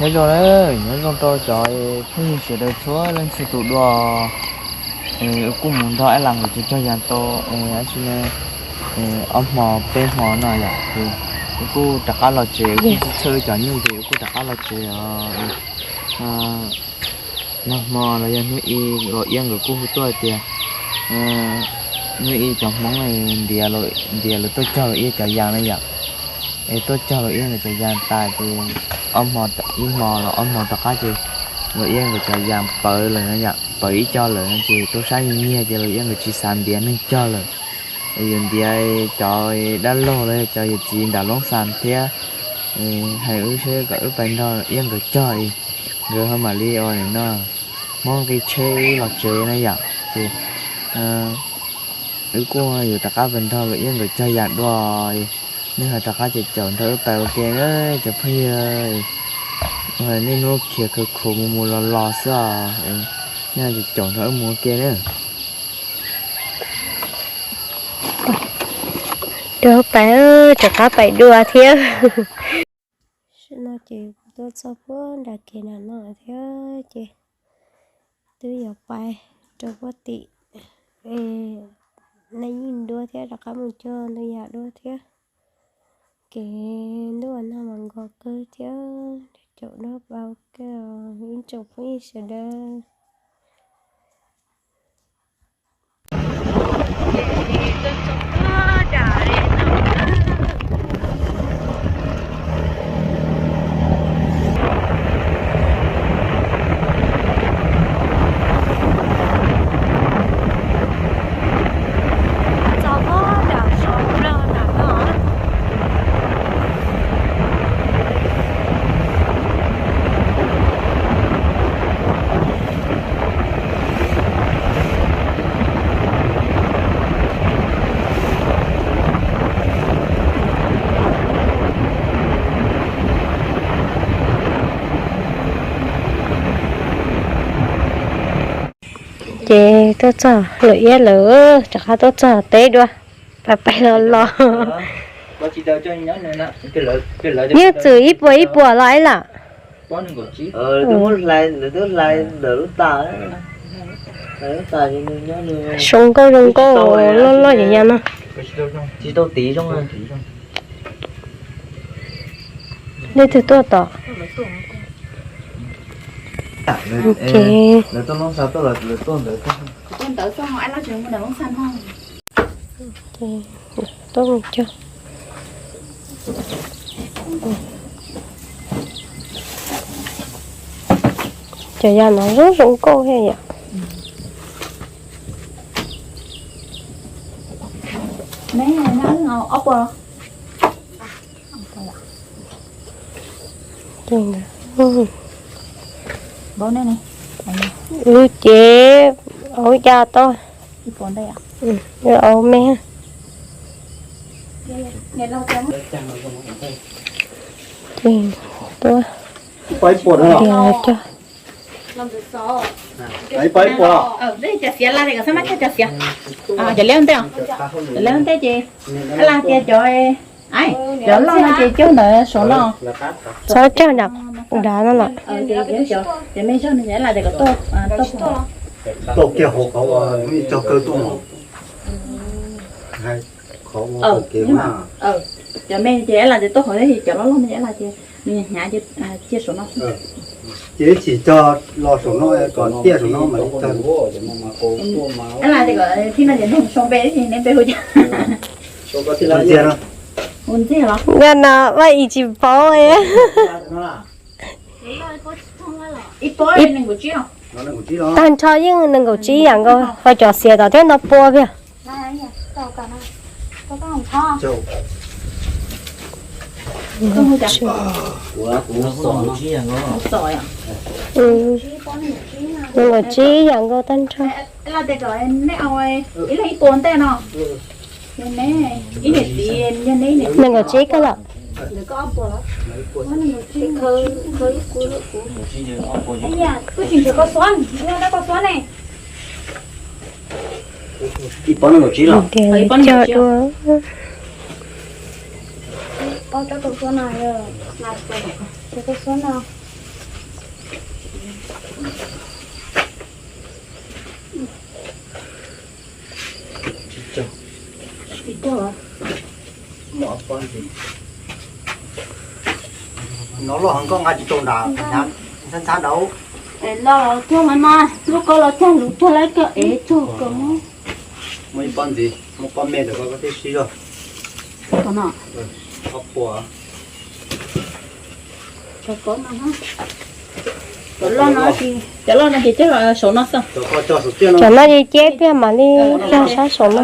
Nyob zoo, nyob zoo rau cov phooj ywg sawv daws txhua leej txhua tus dua. Wb kuj mus nrog Ab Las nkawd cog yas tau dab tsi ne, ob hmo peb hmo no yom, ces wb kuj rov qab los tsev, wb kuj txhawj txhawj wb cov nyuj ces wb kuj rov qab los tsev os. Nag hmo los yog hnub i, Los Iab nkawd kuj hu tuaj hais tias hnub i cov Hmoob ntiav, ntiav lawv tuaj cog Los Iab cov yas na yom. Es tuaj cog Los Iab nkawd cov yas tas ces ob hmo, ib hmo los ob hmo tom qab ces Los Iab nkawd cov yas pawv lawm no yom, pawv ib co lawm no ces rau sab nyiag nyiag ces Los Iab nkawd tsis xav ntiav neeg cog lawm. Es yuav ntiav cov dab laug los yog cov yawm txiv nram Loob Xas thiab, hais wb seb kom wb pais nrog Iab nkawd cog es nkawd ho mam li ua no, muab nqi tsheb wb los tsev na yom. Ces wb kuj yuav rov qab pais nrog Los Iab nkawd cog yas dua, nej ho rov qab caum caum nrog wb pais ua ke na cov phooj ywg. Niaj hnub khiav khaws khuav mus mus los los xwb os, nej caum caum nrog wb mus ua ke na. Rov pais, rov qab pais dua thiab. Tam sim no ces kuv tuaj txog puag nram kev nram no thiab ces twb yuav pais rau puag tim Naj Yeej dua thiab rov qab mus cog ntoo yas dua thiab. Kev ntuj ua nag mas nkos kawg thiab, caum dua pab ua ke, ib tsoom phooj ywg sawv daws. Ces tuaj txog Los Iab lawm, rov qab tuaj txog teb dua, pais pais los los. Yeej txwm ib puas ib puas los ib lam. Zoo nkauj zoo nkauj, loj loj yam yam no. Leej twg tuaj tod? Tuaj mus cog. Cov yas no zoo zoo nkauj thiab yom. Wb ces auv ya tau, auv me. Ces tuaj, cov, cov liab ntej, cov liab ntej ces Ab Las tias cov, cov loj no ces cog ntawd saum no. Txhob cog nram dav no lawm. Cov me zog no ces Ab Las tias kom tuaj, tuaj kiag hauv qhov uas cog kawg tuaj. Cov me ces Ab Las tias tuaj hauv, cov loj loj no ces Ab Las tias nws hnyav ces cia saum no. Ces ib chim cog los saum no, kom tiaj saum no mas cog. Ab Las tias kom thib no ces nug sau npe, neb npe hu cas? Hu Ntxiag los? Yog no Vaj Is tsis paub. Tag nrho yeej nees nkaum tsib yam nkaus, ho cov xiav tom thiab no pua kiag. Nees nkaum tsib yam nkaus tag nrho. Nees nkaum tsib kawg lawm. Ib pob nees nkaum tsib los? Tias cog dua. Tsis tau. Tsis tau. Muaj ob pob ntxiv. No loj heev koj nqa tsis tau nram ntxhab ntxhab nraud. Es los cog mas mas, lub koj los cog lus cog laib koj es cog kom muab. Muaj ib pob ntxiv, muaj pob me ntawm koj, koj thiaj sib zog. Ob puas. Cov loj no ces cog saum no xwb. Cov no ces ceb tiag mam li cog sab saum no.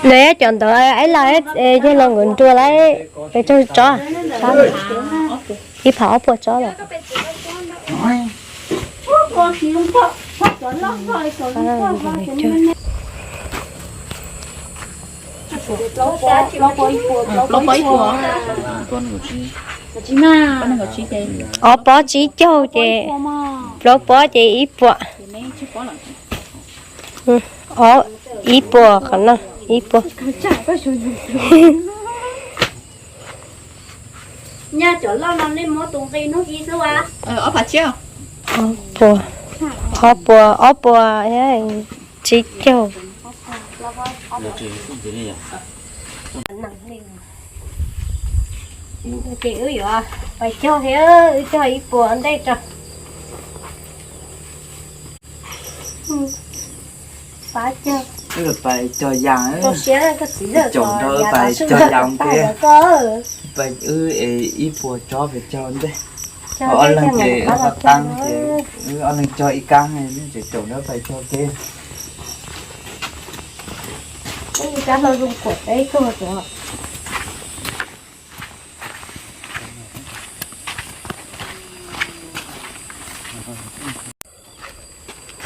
Nws cov ntawd ib las yog los nkawd nrua lawm, pes tsawg tsob? Ib phav ob puas tsob lawm. Plaub pob ib puas. Ob pob tsib caug ces plaub pob ces ib puas. Ob, ib puas qhov no, ib puas. Nyaj cov loj no nej muab tus nqi hnub ib xwb as. Ob puas, ob puas, ob puas tsib caug. Ces wb yuav pais cog thiab, wb cog ib puas ntej tso. Pab cog. Wb pais cog yas, caum nrog wb pais cog yas ntej. Wb es ib puas tsob pais cog ntej. Ob leeg ces wb qhov qab ces wb ob leeg cog ib kab, ces caum nrog wb pais cog ke.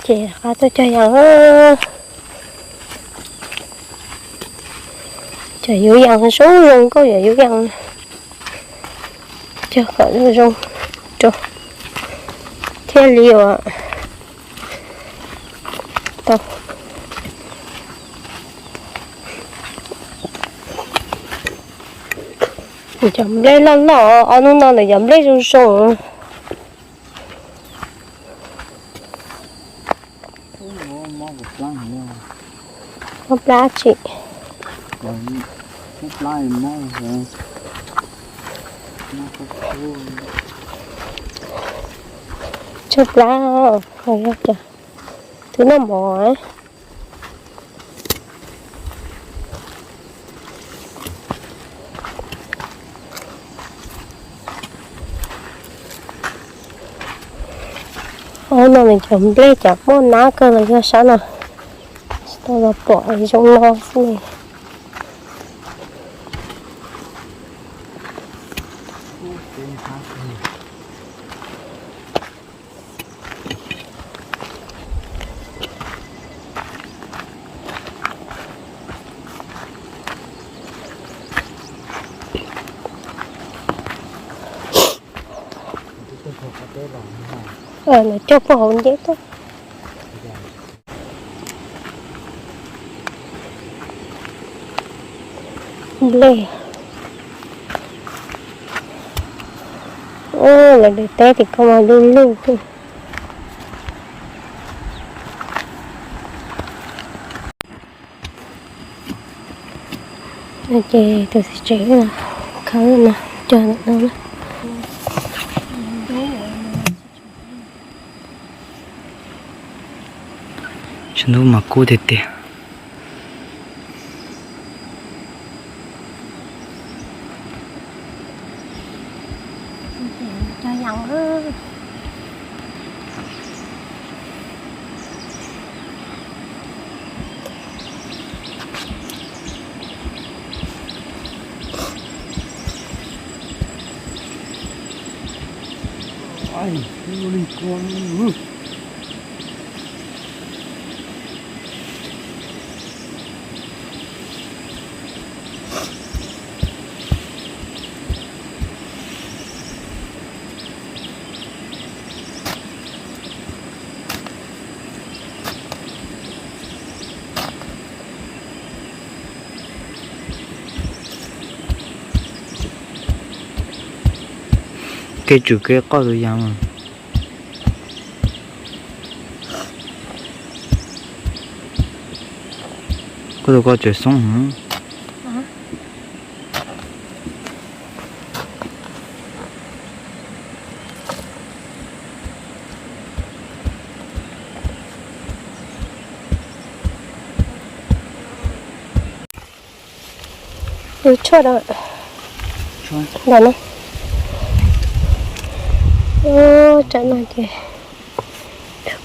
Ces qab tuaj cog yas, cog yuav yas zoo zoo nkauj, yog yuav yas cog kom zoo zoo rau thiaj li uas tau. Cov nplej loj loj, ob hnub no lawm cov nplej zoo zoo. Mob plab tsis? Tshaib plab, twb noj mov. Ob no nws cov nplej cov muaj nab kawg los yog sab no, tsis tau los pom zoo no xwb ne. Lawv cog puag hauv nceb tuaj. Nplej. Lawv daim teb tim ko mas lug lug xwb. Ces tus txiv tsev khawb no, cog ntawm no na. Tshav ntuj mas kub tiag tiag. Kev tsum kev qoj tus yas mas. Koj tus ko tseem xoob heev. Tshuaj ntawm no. Tsam no ces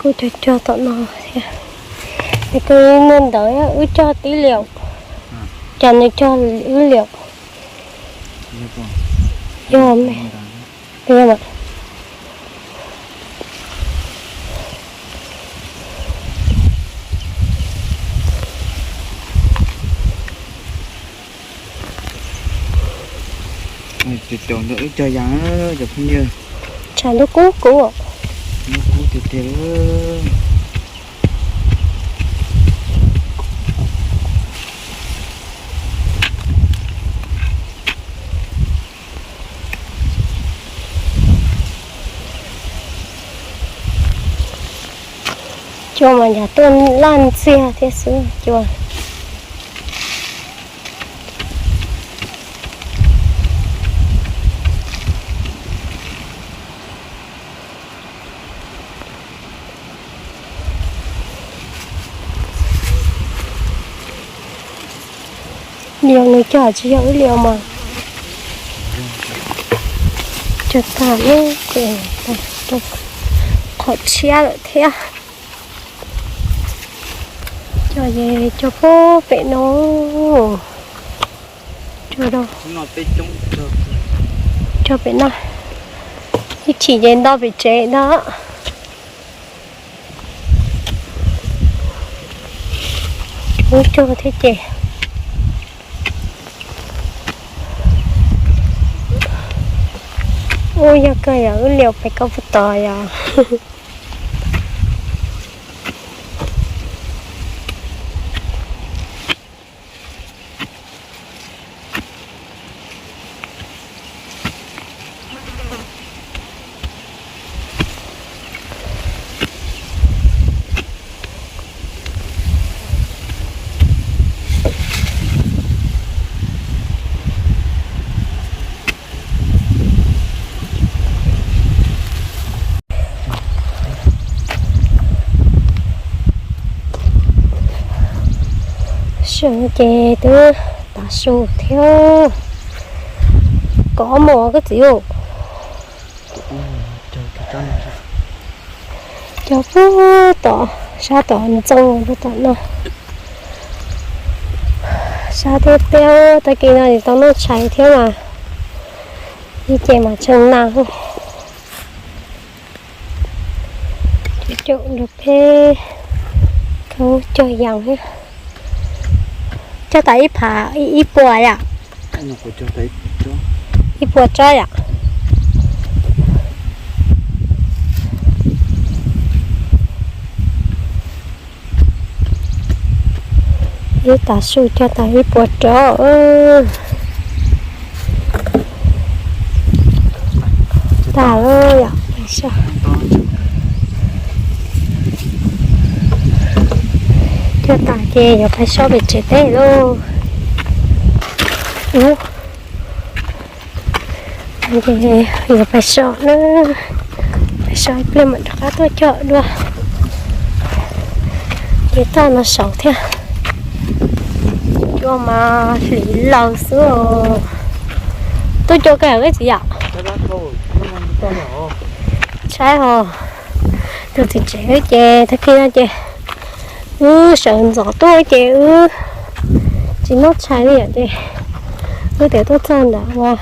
kuj cog cog tom no thiab. Es kuj niag ntawd wb cog tib liam, cas nws cog wb liam. Yog me, yog mas. Cov ntawd wb cog yas, cov phooj ywg. Tshav ntuj kub kub, ntuj kub tiag tiag. Cua mas yog tuaj laj ntxiag thiab xwb cua. Liam nws cog tsis yog wb liam mas. Cog tag ces rau qhov tshiab lawm thiab. Cog ces cog puag pem no. Cog pem no, ib chim ces nto pem tsev ntag. Ub, cog thiab ces. Ub, yog kawg yog wb liam pem koj puag tod yog. Sij hawm no ces twb tav su thiab. Kov mos koj txiv. Cog puag tom sab tom ntxoo rau tom no. Sab thiab peb tag kis no tsis tau noj tshais thiab mas, ib ce mas tsheej nag. Caum nrog peb cog yas thiab. Cog tas ib phav ib puas yom? Ib puas tsob yom? Ib tav su cog tas ib puas tsob. Tag lawm yom. Cog tas ces yuav pais so pem tsev teb lauj. Ub, ces yuav pais so na, pais so ib pliag mam rov qab tuaj cog dua. Ces toj no saud thiab. Cua mas hliv laws xwb os. Tuaj cua kawg txiv yom? Saib os, tus txiv tsev wb ces tag kis no ces wb sawv ntxov tuaj ces wb tsis noj tshais li yom, ces wb tias tuaj txog ntawm uas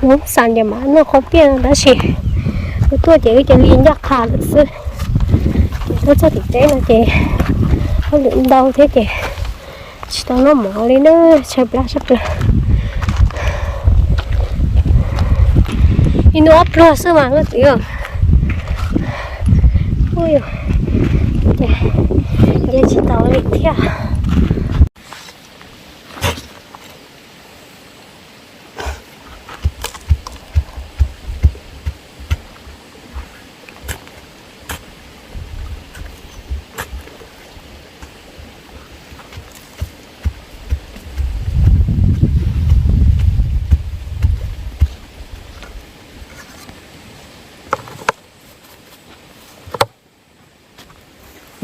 Hmoob Xas ces mam noj qhua piaj no tab sis wb tuaj ces wb cia li ncaj qha lawm xwb. Ces tuaj txog tim teb no ces hauj lwm ntau thiab ces tsis tau noj mov li na, tshaib plab sab plaws. Ib hnub ob pluag xwb mas koj txiv. Nce tsis tau li thiab.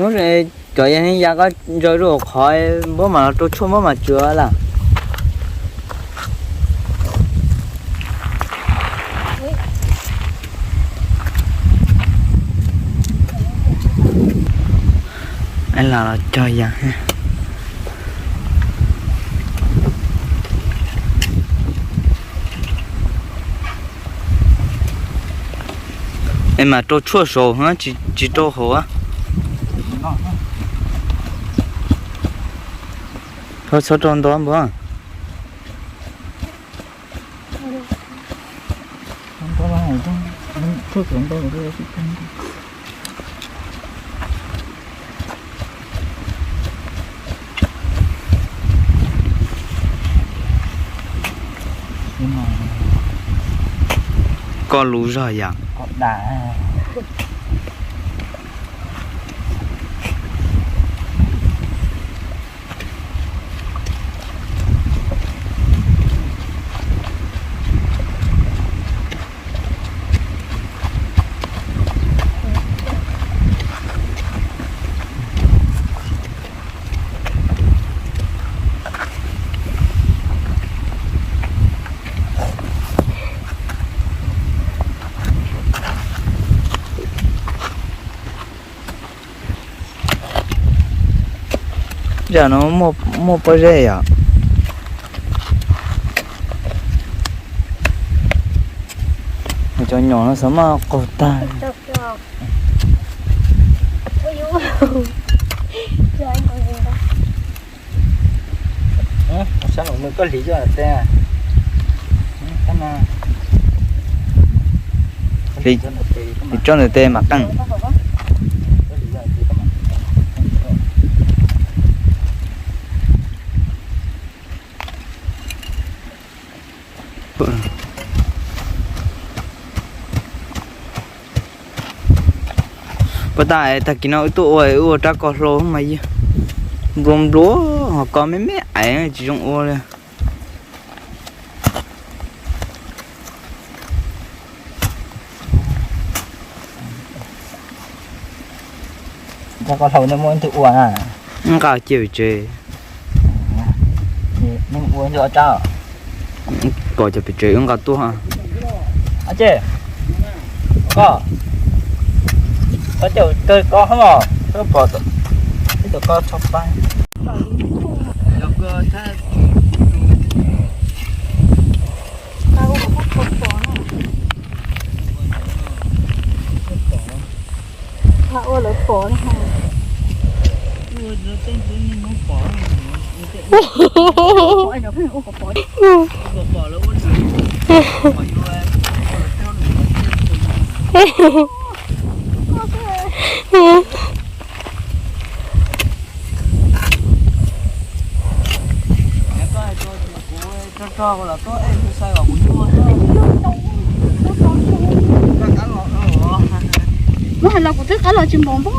Cov ya ya koj ntsaws rau qhov npab mam los rau tshuaj npab mam tsua lawm. Los los cog ya. Es mas rau tshuaj saud, tsis rau hauv. Txhob rau ntau npua. Koj lus zog yom. Zaj no muaj pob zeb yom. Cov nyom no xav maj qaug tag. Koj hliv coj ntawm tes, hliv coj ntawm tes mam qeej. Puas tas tag kis no wb tuaj ua, wb ua rab ko hlau mas yog nplua nplua, ho ko me me ais tsis zoo ua li. Rab ko hlau nej muab ib tug ua na. Nqa cia pem tsev. Ua rab kom cov pem tsev wb nqa tuaj. Koj, koj caum kawg ko hos, pom ib tug ko tso pa. Ua lawv pom. Muab hais los kuv twb qab los tsis npaum npaum.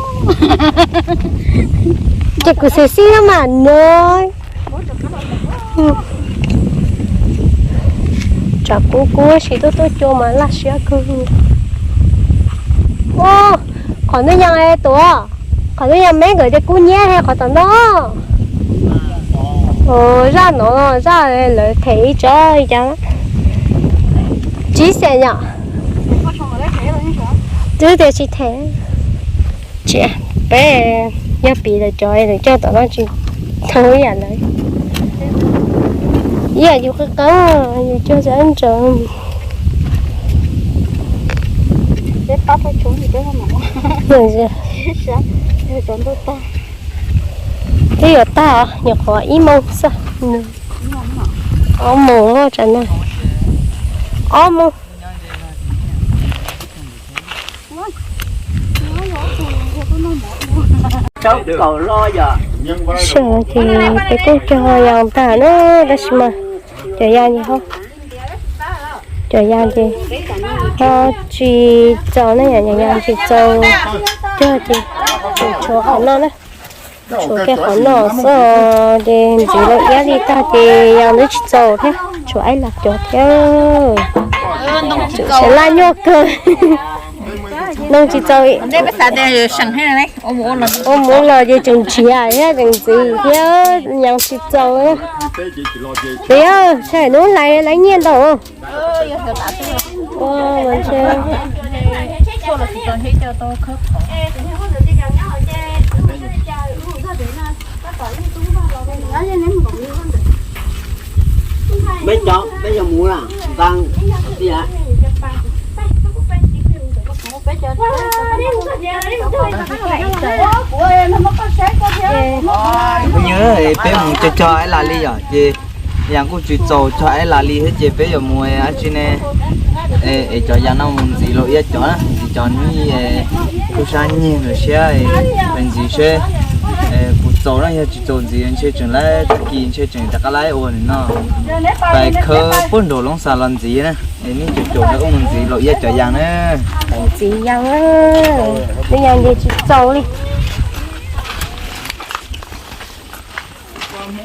Ces kuv xwm xib no mas no. Tsam kub kub sis tuaj tuaj cua mas laj siab kawg. Qhov ntawd yog tuav, qhov ntawd yog me nkawd tias kub nyiab he qhov tom no. Zaj no zaj lawv them ib tsob li cas, tsib xees yom. Twb tias tsis them. Tsis, peb yog piv lawv cov lawv cog tom no tsis tau ib yam lawv. Ib yam yus qab qab yus cog tsis ib ntsaws. Twb yuav tag, nyuam qhuav ib moos xwb. Ob moos tsam no, ob moos. Ces peb kuj cog yas tag na, tab sis mas cov yas ces ho, cov yas ces ho tsis txaus na, yas tsis txaus cog ces tshuav qhov no na. Tshuav kiag qhov no xwb ces ntxiv lawm iab li tag ces yas twb tsis txaus thiab, tshuav ib los cov thiab. Tsam laj nyuaj kawg. Noj tsis txaus, ua mus ua los ces tseem nrhiav thiab tseem ntxiv thiab, nyob tsis txaus. Tias sawm hnub hlais laiv nyiaj ntau. Peb cov, peb cov mus na, ntxaa tiag. Kuv nyob peb mus cog cog aib las li yom, ces yam kuj tsis txaus cog aib las li thiab ces peb yuav mus dab tsi ne? Es cov yas no mus ntxiv los ib cov na, ntxiv cov nws tub sab nyiag nws siab, ntxiv seb puas txaus na, yog tsis txaus ntxiv ntshe tseem lab tag kis ntshe tseem rov qab lab ua nws no. Pais khawb puag nraum Loob Xas los ntxiv na, es nej cov caum lawv mus ntxiv los ib cov yas na. Ntxiv yas, nej yas nce tsis txaus li.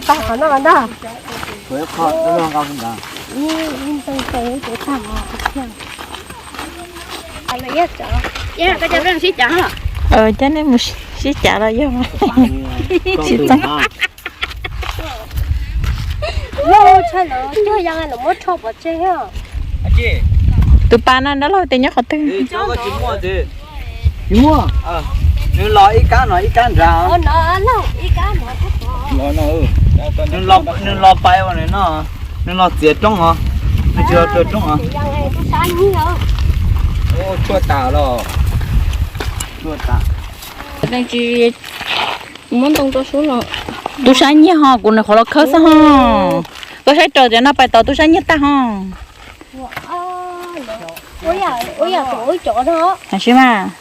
Tag qhov no ntag. Coj nej mus sib cav los yog tsis txeeb. Tus pas no dab laug tias nyob qhov twg? Tsis muaj. Nws los ib kab no ib kab nrad. Nws los pais ua nws no, nws los txiav roob os, nws tsis los rau roob os. Tshuaj tas los, tshuaj tas. Muab ntoo rau sub los. Tub sab nyiag ho, kuv nws qhov los khawb xwb ho. Koj saib raws tias no pais tos tub sab nyiag tag ho. Tam sim mas